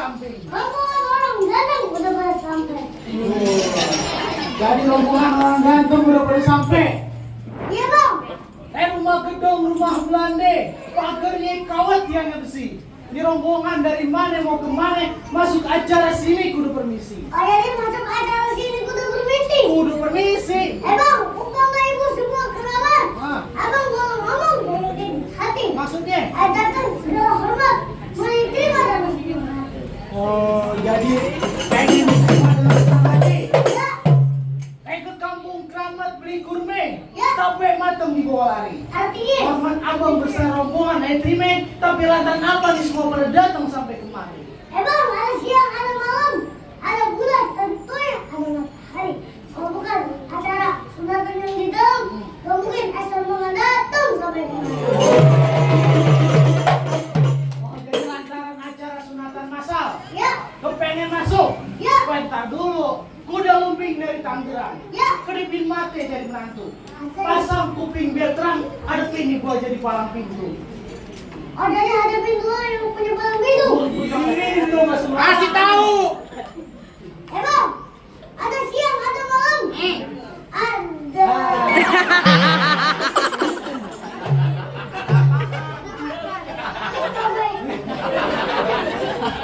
samping. Rombongan orang datang udah pada sampai. Jadi rombongan orang ganteng udah pada sampai. Iya bang. Rumah gedung, rumah Belanda, pagarnya kawat tiangnya besi. Ini rombongan dari mana mau kemana? Masuk acara sini kudu permisi. Ini masuk acara sini kudu permisi. Kudu permisi. Bang, umpama ibu semua kerabat. Abang mau ngomong dari hati. Maksudnya? Adakan segala hormat, menerima dalam senang hati. Oh, jadi pengen diterima dalam senang hati. Ya. Ke kampung keramat beli kurme. Ya. Tapi matang dibawa lari. Artinya. Hormat abang besar rombongan terima. Tapi lantaran apa nih semua pada datang sampai kemari? Bang, ada siang, ada malam, ada bulan, tentunya ada matahari. Kalau bukan acara sunatan yang di dalam, gak mungkin asal datang sampai kemari. Oh, jadi lantaran acara sunatan massal. Ya. Kepengen masuk? Ya. Bentar dulu. Kuda lumping dari Tangerang. Ya. Kedipin mate jadi menantu. Pasang kuping biar terang. Ada ini gua jadi palang pintu. Adanya ada pintu yang punya palang pintu. Itu mas. Kasih tahu. Bang, ada siang, ada malam. Ada.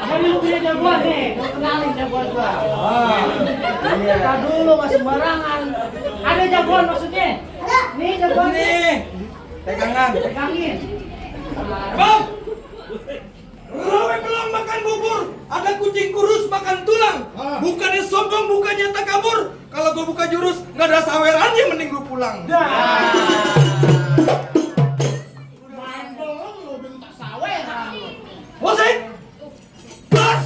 Jadi lu punya jagoan nih. Gua kenalin jagoan gua. Bentar dulu mas sembarangan. Ada jagoan maksudnya? Ada. Nih jagoan Nih, pegangan. Pegangin. Bang, Rawe belum makan bubur, ada kucing kurus makan tulang. Bukannya sombong, bukannya takabur. Kalau gua buka jurus, nggak ada sawerannya, mending gua pulang. Dah. Musik, gas.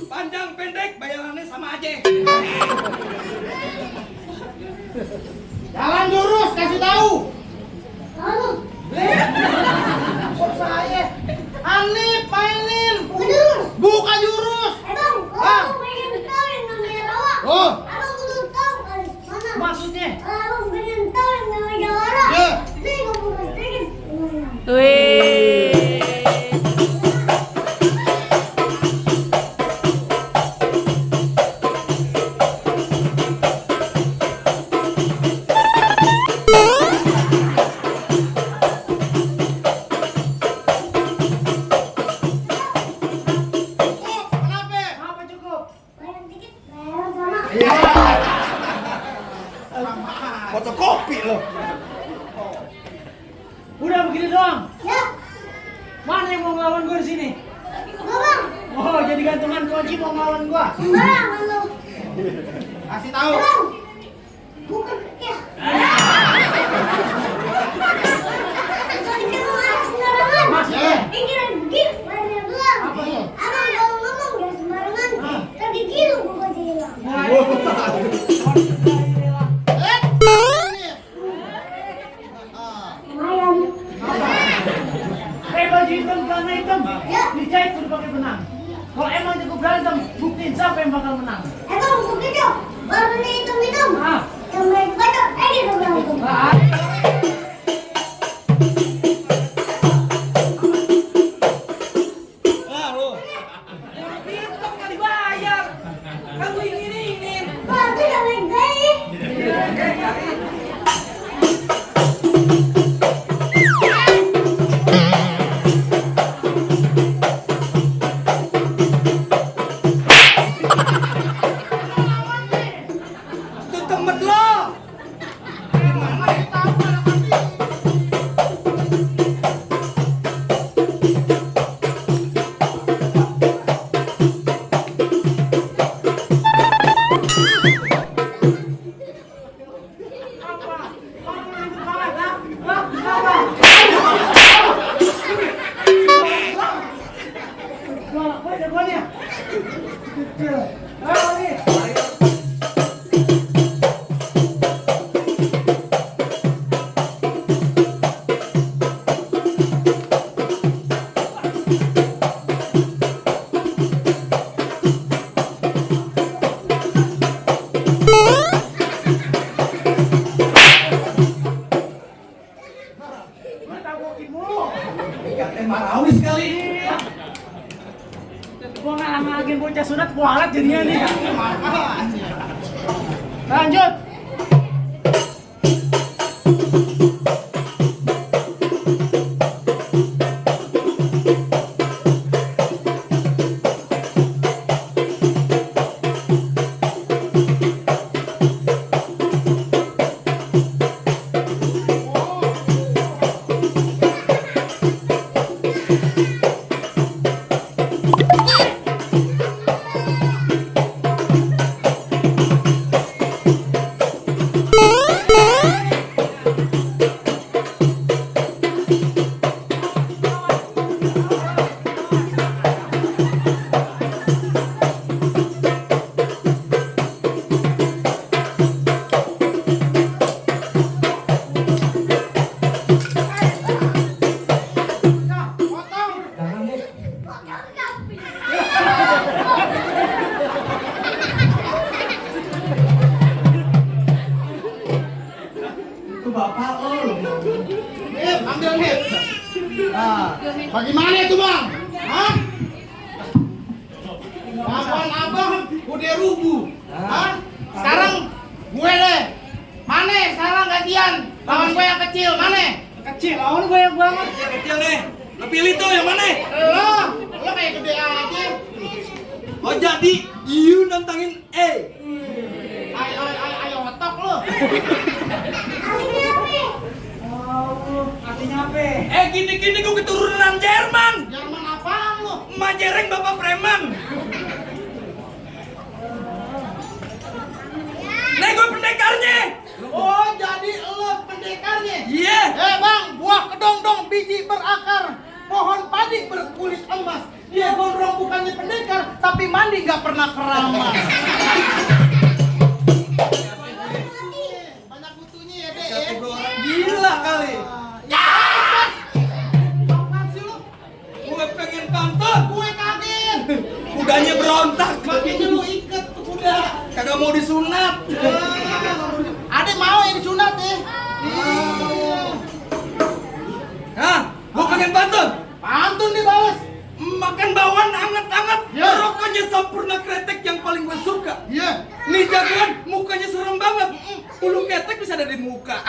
Panjang pendek bayarannya sama aja. Jalan lurus kasih tahu. Lalu, Kok saya? Anip mainin. kedurus. Buka jurus. Bang, kalau aku pengen tahu yang namanya rawa. Oh. Abang kudu tahu harus mana. Maksudnya? Abang pengen tahu yang namanya Lara. Ya. Nih, kamu pastikan. Wih. Apa cukup? Bayar tiket, bayar sama. Fotokopi loh. Udah begini doang. Ya, Mana yang mau ngelawan gua di sini? Bang. Oh, jadi gantungan kunci mau ngelawan gua. Sembarangan lo. Kasih tahu. Bang, buka ya. Bukan kita marah sembarangan. Maksudnya? Pikiran begini, bayarnya doang. Apa tuh? Abang kalau ngomong gak sembarangan. Tadi gitu bukan hilang. Lumayan. Baju hitam, celana hitam. Ya. Dijahit udah pakai benang. Kalau emang cukup berantem, buktiin siapa yang bakal menang. Bang, begitu. Barunya hitam-hitam. Ah. Yang baik baca, kita berantem. Ah. Ah lo. Itu nggak dibayar. Kan gue ingin. Bang, tidak baik-baik. Itu temen lo. Jagoannya. Kecil. Ayo nih. Kate marawis kali. Gua ngalang-ngalangin bocah sunat kualat jadinya nih. Lanjut. Itu bapak lo. Ambil nih. Nah, bagaimana itu bang? Hah? Abang udah rubuh. Hah? Sekarang gue deh. Mana sekarang gantian? Lawan gue yang kecil, mana? Kecil, lawan gue yang banget. Yang kecil nih. Lo pilih tuh yang mana? Lo kayak gede aja. Oh jadi, you nantangin E. Ayo otak lo. Artinya apa? Gini-gini gue keturunan Jerman. Jerman apaan lo? Emak Jereng bapak preman. Nih gue pendekarnya. Oh, jadi lo pendekarnya? Iya. Bang, buah kedong-dong biji berakar, pohon padi berkulit emas. Dia gondrong bukannya pendekar, tapi mandi nggak pernah keramas. Banyak butuhnya ya, Dek. Satu dua orang gila kali. Ya, apaan sih lo? Gue pengen pantun. Gue kaget. Kudanya berontak. Makanya lo ikat tuh kuda. Kagak mau disunat. Ada mau yang disunat ya? Hah? Gue pengen pantun. Pantun dibalas. Makan bawang anget-anget. Ya. Rokoknya sempurna kretek yang paling gue suka. Iya. Nih jagoan mukanya serem banget. Bulu ketek bisa ada di muka.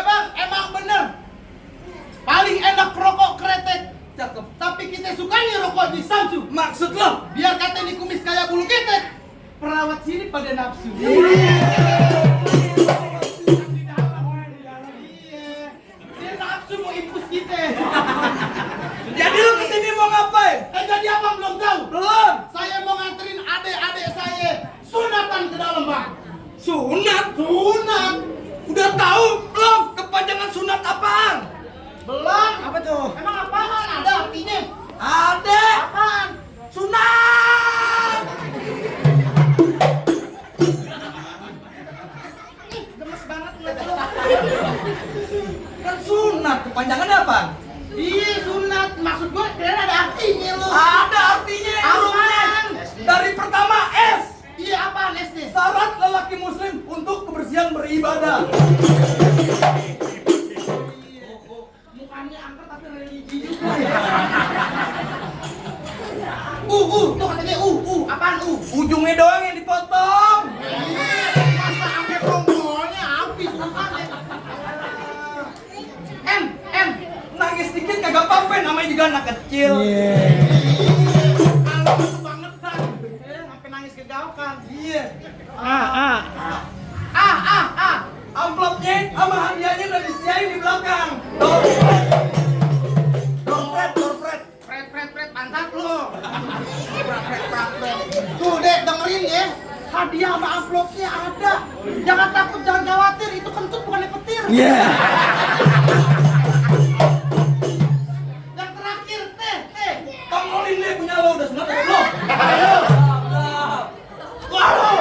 Bang, emang bener. Paling enak rokok kretek. Cakep. Tapi kita sukanya rokok di Samsu. Maksud lo? Biar kata ini kumis kayak bulu ketek. Perawat sini pada nafsu. Dia nafsu mau impus kita. Jadi lo kesini mau ngapain? Jadi abang belum tahu. Belum. Saya mau nganterin adik-adik saya sunatan ke dalam bang. Sunat? Sunat. Udah tahu belum kepanjangan sunat apaan? Belum. Apa tuh? Emang apaan? Ada artinya? Ada. Apaan? Sunat. Gemes banget ngeliat lu. Kan sunat kepanjangannya apa? Iya sunat. Maksud gue kira ada artinya lu. Ada artinya. Apaan? Dari pertama S. Iya apaan SD? Syarat lelaki muslim untuk kebersihan beribadah. Mukanya angker tapi religi juga. Tuh katanya apaan Ujungnya doang yang dipotong. Masa sampai rombongannya habis urusannya. M. Nangis dikit kagak apa-apa, namanya juga anak kecil. Kalau kebangetan, sampai nangis kegaukan. Iya. A. Amplopnya sama hadiahnya udah disediain di belakang. Dompet. Pret, pantat lu. Pret. Tuh, Dek, dengerin ya. Hadiah sama amplopnya ada. Jangan takut, jangan khawatir. Itu kentut bukannya petir. Iya. Yang terakhir, teh. Tongolin deh punya lo, udah sunat atau belum? Ayo. Waduh.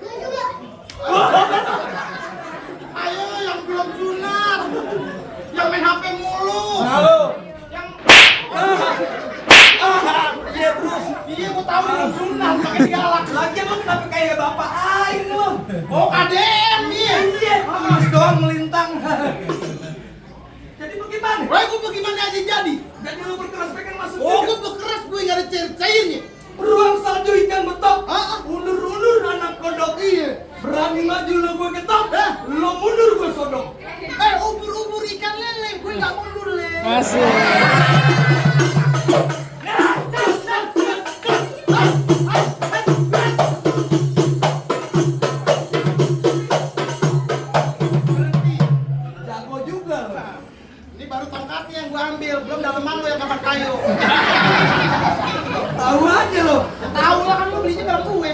Gue juga. Ayo, yang belum sunat. Yang main HP mulu. Halo. Yang Iya terus. Iya, gua tahu belum sunat, pakai galak. Lagian lo kenapa kayak bapak Ain lo? Oh, KDM, iya. Mas doang Jadi bagaimana? Wah, gue bagaimana aja jadi? Jadi lu berkeras pengen masuk Oh, juga? gue bekeras gue nggak ada cair-cairnya. Ruang salju ikan betok. Ah, ah. Undur-undur anak kodok. Iya. Berani maju lo gue ketok. Lo mundur gue sodok. Ubur-ubur ikan lele, gue nggak mundur le. Asik. Berhenti. Jago juga lo. Ini baru tongkatnya yang gue ambil, belum daleman lo yang kapan kayu. Tahu aja lo. Tahu lah kan lo belinya bareng gue.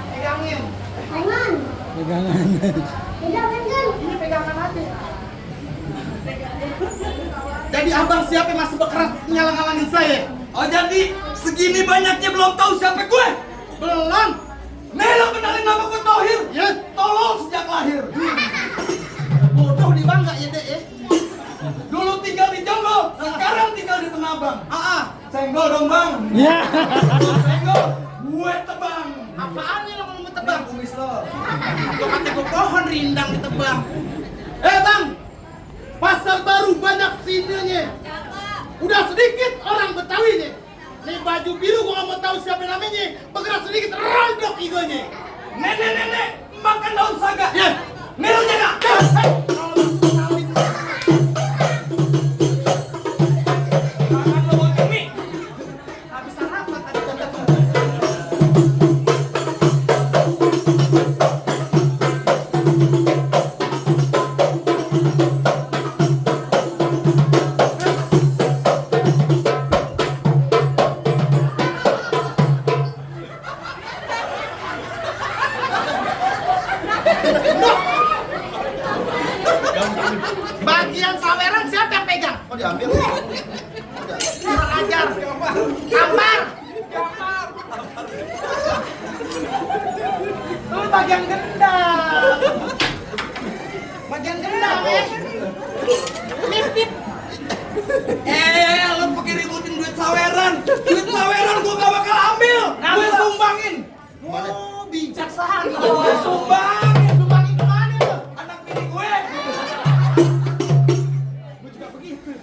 Pegangin. Tangan. Pegangan. Pegangan kan? Ini pegangan aja. Jadi abang siapa yang masih bekeras ngalang-ngalangin saya? Oh jadi segini banyaknya belum tahu siapa gue? Belum. Nih lo kenalin nama gue Tohir. Ya, Tolol sejak lahir. bodoh di bangga ya dek ya. Dulu tinggal di Jonggol, sekarang tinggal di Tenabang. Senggol dong bang. Ya. Senggol, gue tebang. Apaan nih lo mau tebang? Kumis lo. Lo kata gue pohon rindang ditebang. Bang, pasar baru banyak sinenya. Udah sedikit orang Betawi nih. Nih baju biru gua nggak mau tahu siapa namanya. Bergerak sedikit rontok igonya. Nenek, makan daun saga. Ya. Nih lo jaga. Kalau masuk sawit, Makan lo mau cumi. habisan apa tadi? Bagian saweran siapa yang pegang? Oh diambil. Kurang ajar. Gambar. Lu bagian gendang. Bagian gendang ya. Lipit. Lo pakai ributin duit saweran. Duit saweran gue gak bakal ambil. Gue sumbangin. Oh, bijaksana. Gue sumbangin. Sumbangin kemana lu? Anak bini gue. Gue juga begitu. Gue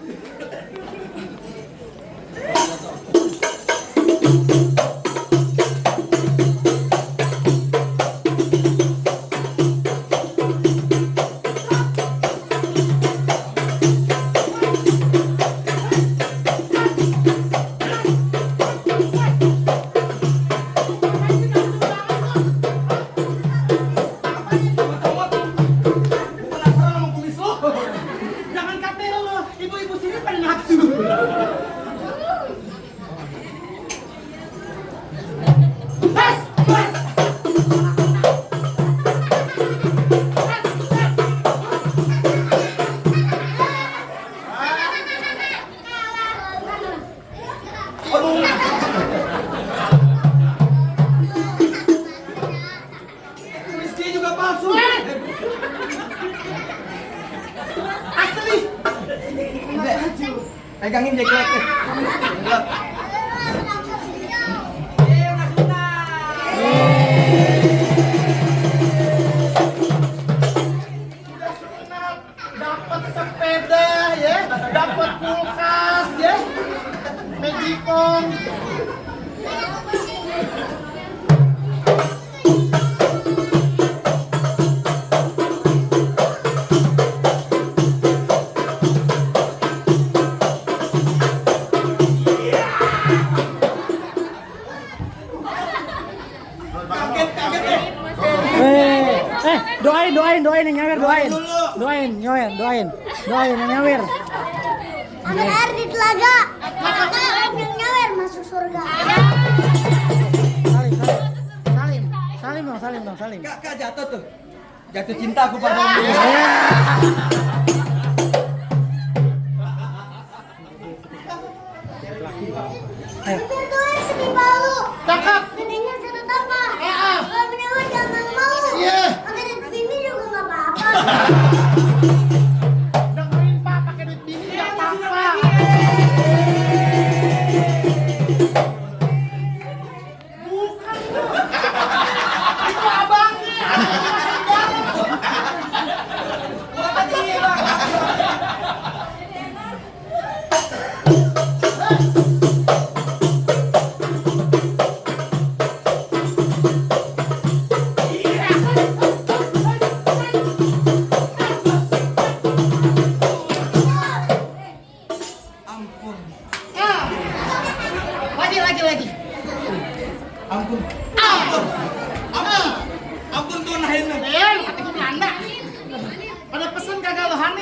penasaran sama kumis lo. Jangan kata lo, ibu-ibu sini pada nafsu. Tes, tes. Kumis dia juga palsu. Asli. Pegangin jaketnya. Udah sunat, dapat sepeda ya, dapat kulkas ya, Magicom. Kaget deh. Doain yang nyawer, doain yang nyawer. Ambil air di telaga. Kalau yang nyawer masuk surga. Salim dong. Kak jatuh tuh. Jatuh cinta aku pada dia. Ambil tuh segi balu. Cakep. Gedenya satu tambah. Iya. Kalau menawar jangan mau. Iya. Pakai duit bini juga nggak apa-apa. Dengerin Pak, pakai duit bini nggak apa-apa. Bukan lu. Itu abangnya. Abangnya masih di dalam.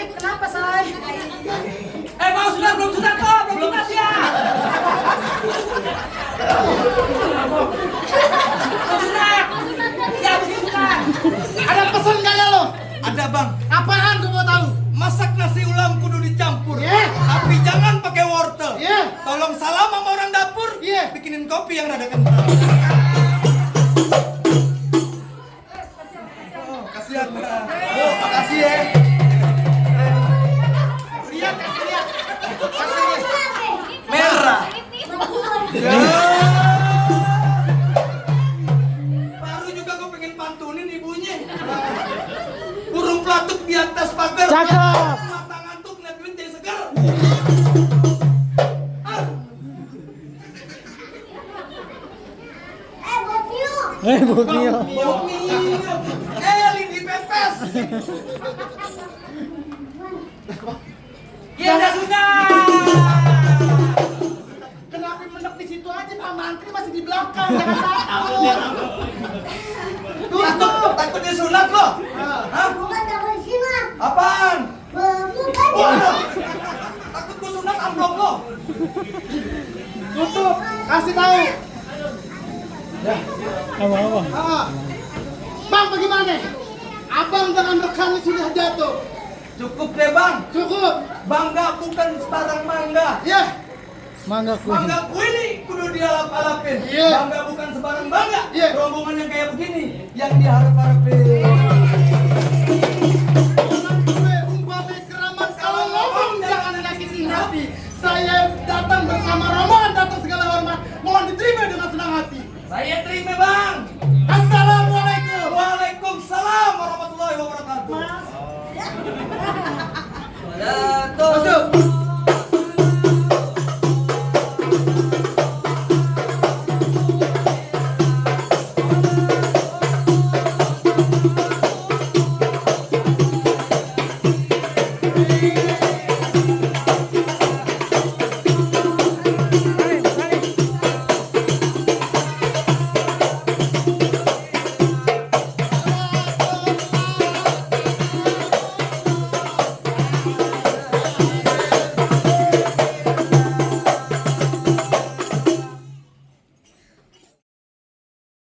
sakit kenapa, say? Bang, sudah belum sunat kok, belum sunat ya. Belum sunat. Ya, belum sunat. Ada pesan gak ya lo? Ada bang, Apaan gue mau tahu? masak nasi ulam kudu dicampur. Iya. Tapi jangan pakai wortel. Iya. Tolong salam sama orang dapur. Iya. Bikinin kopi yang rada kental. Oh, kasihan bang. Oh, makasih ya. Lihat, kasih lihat. Kasih lihat. Merah. Ya. Baru juga gue pengen pantunin ibunya. Burung pelatuk di atas pagar. Cakep. Mata ngantuk ngeliat duit jadi segar. Buat Vio. Bau Tio. Lidi pepes. Ya udah sunat. Kenapa mendak di situ aja? Pak Mantri masih di belakang. Jangan takut. Takut disunat lo? Hah? Bukan takut simak. Apaan? Bukan. Waduh. Takut gue sunat amplop lo. Tutup. Kasih tahu. Apa? Ah. Bang, bagaimana? Abang dengan rekannya sudah jatuh. Cukup deh bang. Cukup. Bangga bukan sebarang mangga. Ya. Mangga Queen. Bangga ku ini kudu dialap-alapin. Iya. Bangga bukan sebarang bangga. Iya. Rombongan yang kayak begini yang diharap-harapin.